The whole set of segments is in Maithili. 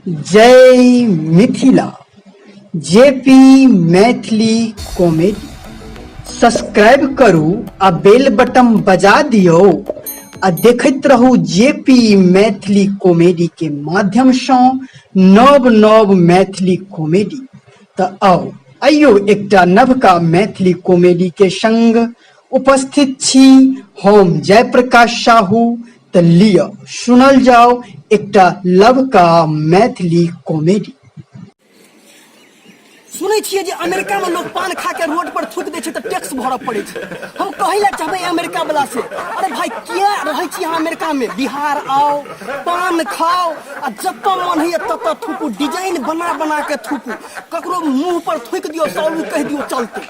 जय Mithila. JP Maithili comedy subscribe करू आ बेल बटन बजा दियौ आ देखैत रहू जेपी मैथिली कॉमेडी के माध्यम सँ नव नव मैथिली कॉमेडी। तऽ आउ आइयो एकटा नवका मैथिली कॉमेडी के संग उपस्थित छी हम जयप्रकाश साहू। तऽ लिअ सुनल जाउ एकटा लवका मैथिली कॉमेडी। सुनै छियै जे अमेरिका में लोग पान खा के रोड पर थूक दै छै तऽ टैक्स भरऽ पड़ै छै। हम कहै लए चाहबै अमेरिका वाला से, अरे भाई किया रहै छी अहाँ अमेरिका में? बिहार आओ, पान खाओ आ जतऽ मन होइए ततऽ थूकू, डिजाइन बना बना के थूकू, ककरो मुंह पर थूक दियौ, सॉरी कहि दियौ, चलतै।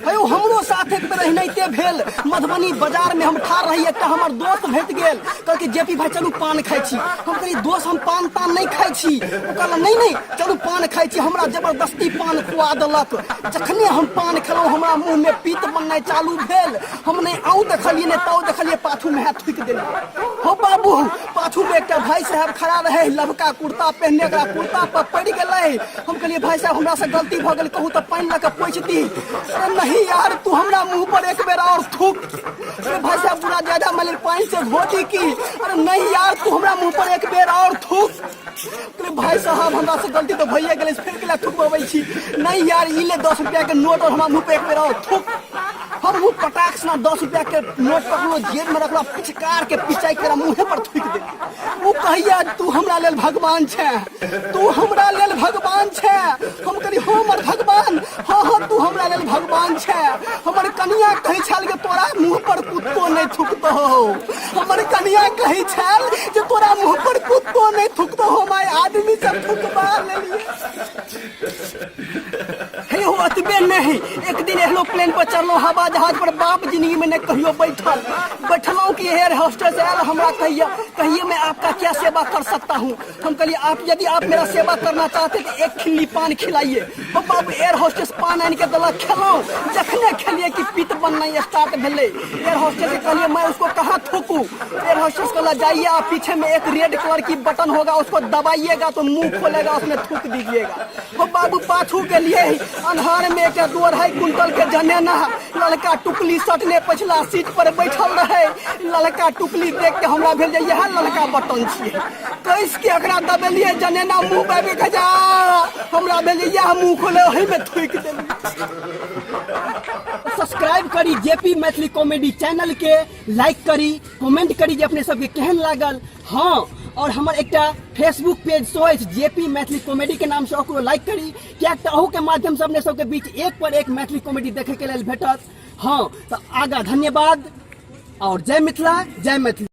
हे हमरो साथ एक बेर एनाहिते भेल। मधुबनी बाजार में हम ठाढ़ रही, एकटा हमर दोस्त भेट गेल, कहलकै जेपी भाई चलू पान खाइ छी। हम कहलियै दोस्त हम पान तान नहि खाइ छी। ओ कहलक नहि नहि चलू पान खाइ छी। हमरा जबरदस्ती पान खुआ देलक। जखने हम पान खेलहुँ हमरा मुँह में पीत बननाइ चालू भेल। हम नहि आउ देखलियै नहि ताउ देखलियै, पाछू में हाथ थुकि देलियै। हो बाबू, पाछू में एकटा भाई साहब खड़ा रहे, लबका कुर्ता पहनने, ओकरा कुर्ता पर पड़ि गेलै। हम कहलियै भाई साहब हमरा से गलती भऽ गेल, कहू तऽ पानि लऽ कऽ पोछि दी। अरे नहीं यार, तू हमरा मुँह पर एक बेर और थूक। अरे भाई साहब बुरा ज्यादा मानि पानि से धो दी की? अरे नहीं यार, तू हमरा मुँह पर एक बेर और थूक। अरे भाई साहब हमरा से गलती तऽ भइए गेलै, फेर केला थुकबबै छी? नहीं यार, ई ले 10 रुपया के नोट और हमरा मुँह पर एक बेर और थूक। हम मुँह पटाक से 10 रुपया के नोट पकड़लो, जेब में रखलो, पिचकार के पिचाई के मुँहे पर थूक देलियै। ओ कहैया तू हमरा लेल भगवान छै, तू हमरा लेल भगवान छै। हम कहली हमर भगवान? हाँ हाँ तू हमरा लेल भगवान छै। हमर कनिया कहै छल जे तोरा मुँह पर कुत्तो नहि थुकतो। हमर कनिया कहै छल जे तोरा मुँह पर कुत्तो नहि थुकतो, हम आइ आदमी से थुकबा लेलियै। हे हो अतबे नहीं, एक दिन एरोप्लेन पर चढ़लहुँ, हवा जहाज पर बाप जिंदगी में नहीं कहियो बैठल। बैठलहुँ कि एयर होस्टेस आयल, हमरा कहिए कहिए मैं आपका क्या सेवा कर सकता हूँ। हम कहलिए आप यदि आप मेरा सेवा करना चाहते तो एक खिल्ली पान खिलाइए। तो बाबू एयर होस्टेस पान आनि के देलक, खेलहुँ। जखने खेलिए कि पित्त बननाइ स्टार्ट भेलै। एयर होस्टेस के कहलिए मैं उसको कहाँ थूकूँ? एयर होस्टेस कहला जाइए आप पीछे में एक रेड कलर की बटन होगा, उसको दबाइएगा तो मुंह खोलेगा, उसमें थूक दीजिएगा। हो बाबू पाछू के लिए अन्हार में एक 2.5 कुंटल के जनेना ललका टुकली सटने पछला सीट पर बैठल रहे। ललका टुकली देख के हमरा भेल जे इएह ललका बटन छियै। कैस के एकरा दबेलियै, जनेना मुंह पाबि के जा, हमरा भेल जे इएह मुंह खोले, ओही में थूकि देलियै। सब्सक्राइब करी जेपी मैथिली कॉमेडी चैनल के, लाइक करी, कमेंट करी जे अपने सबके केहन लागल। हाँ, और हमर एकटा फेसबुक पेज सेहो अछि जेपी मैथिली कॉमेडी के नाम से, ओकरो लाइक करी, किएक तऽ अहू के माध्यम से अपने सबके बीच एक पर एक मैथिली कॉमेडी देखे के लेल भेटत। हाँ, तऽ आगा धन्यवाद और जय मिथिला, जय मैथिली।